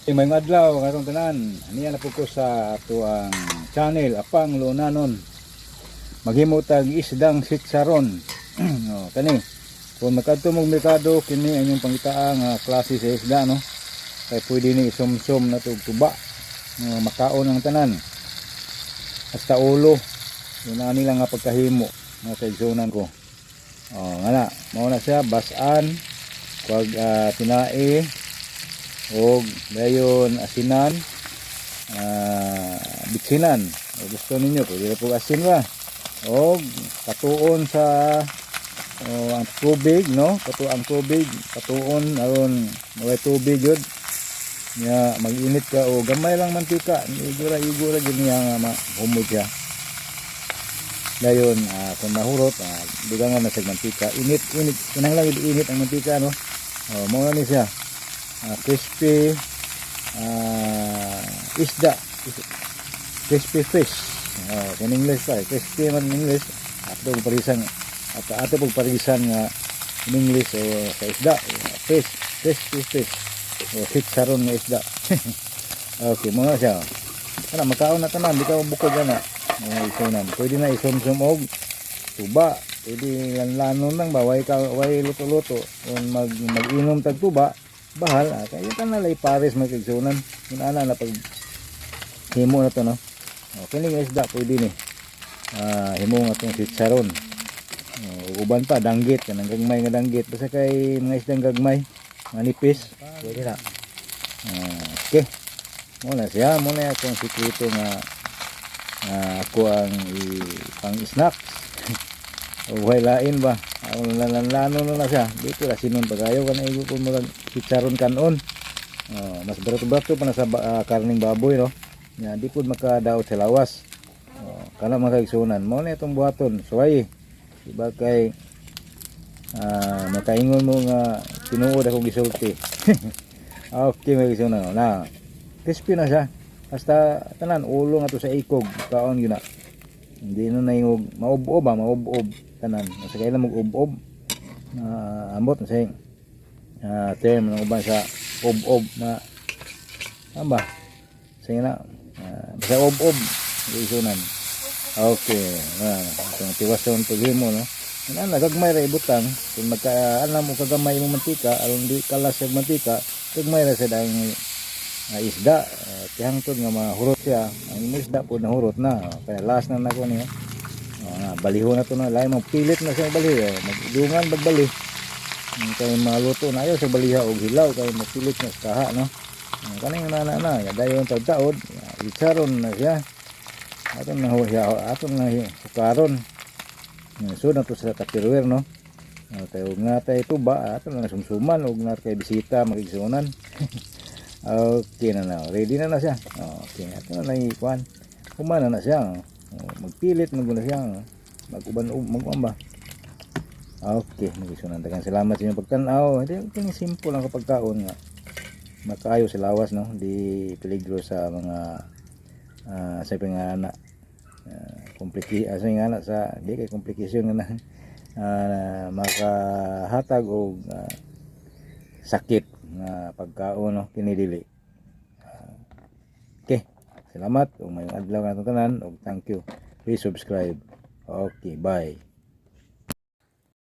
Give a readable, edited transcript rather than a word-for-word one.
Maayong adlaw ngatong tanan. Aniya na po ko sa atoang channel Apang Lunanon. Maghimo tag isdang sitsaron. Oh, kani. Kung magkadto mong merkado, kini ang inyong pangitaa nga klase sa isda, no. Kay pwede ni isumsum na og tuba. No, makaon ang tanan. Hasta ulo. Yun na nila nga pagkahimo mga kaigsunan ko. Oh, nga na, mao na siya basan kag tinae og dayon asinan, bitsinan o gusto ninyo pwede na po asin ba og patuon sa o, ang tubig, no, patu ang tubig, patuon aron may tubig yun nya. Mag-init ka o gamay lang mantika, igura igura gyud niya nga mahumod siya. Dayon kung mahurot, dugangan na sa mantika. Init init, kinahanglan gyud init ang mantika, no. Oh, mao na ni siya, crispy isda, crispy fish. Oh, in English pa eh. Crispy man in English. Ato pag parisan at ato pag parisan nga in English o sa isda, fish, crispy fish o sitsaron nga isda. Okay, mao na siya. Ana, makaon na tanan, di ka bukog ana. Mga isunan pwede na isumsum og tuba, pwede lanlanon lang ba, way ka way luto-luto. Kung mag-inom tag tuba, bahal kaya ka na lay pares, mga kaigsunan. Kung ana na pag himo na to, no. Oh, kini nga isda pwede ni himo nga tong sitsaron. Oh, uban pa danggit, kanang gagmay nga danggit, basta kay mga isdang gagmay manipis, pwede na. Okay, mao na siya, mao na akong sikreto nga ako ang pang snacks. Way lain ba? Ang lanlano na na siya. Dito la sinon pagayo kana igo ko murag chicharon kanon. Oh, mas barato-barato pa na sa karning baboy, no. Nya di pud makadaot sa lawas. Oh, kana mga kaigsunan. Mao na itong buhaton. Suway. Diba kay makaingon mo nga tinuod akong gisulti. Okay, mga kaigsunan. Na crispy na siya. Basta tanan ulo nga to sa ikog kaon gyud na. Hindi na naingog maub-ob ba, maub-ob tanan. Sa kailan mag-ub-ob na ambot na sa term ng uban sa ub-ob na ba? Sige na. Basta ub-ob isunan. Okay, na itong tiwason paghimo, no. Ana nagagmay ra ibutang kung magka alam mo kagamay mo mantika aron di kalas sa mantika, gagmay ra sa dang isda, tihangtod nga mahurot siya. Ang imong isda po nahurot na, kaya last na nako niya. Oh, na baliho na to na lahi, mo pilit na siya baliho, magdungan bagbali. Kay maluto na, ayaw sa baliha og hilaw kay mapilit na sa kaha, no. Kaning na na na dayon taud-taod itsaron na siya, aton na siya, aton na hukaron. So na to sa Tupperware, no. Kay og nga tay tuba, aton na sumsuman og na kay bisita magigsunan. Okay na na. Ready na na siya. Okay, ato na lang ikuan. Human na na siya. Oh, magpilit na na siya. Mag-uban mag ba. Okay, magisunan. Daghang salamat sa inyong pagtan-aw. Hindi kini simple lang kapag kaon nga makaayo sa lawas, no. Di peligro sa mga sa pangana. Sa nga sa di kay komplikasyon nga na makahatag og sakit nga pagkaon, no, kini dili. Okay, salamat ug maayong adlaw nga tanan ug thank you. Please subscribe. Okay, bye.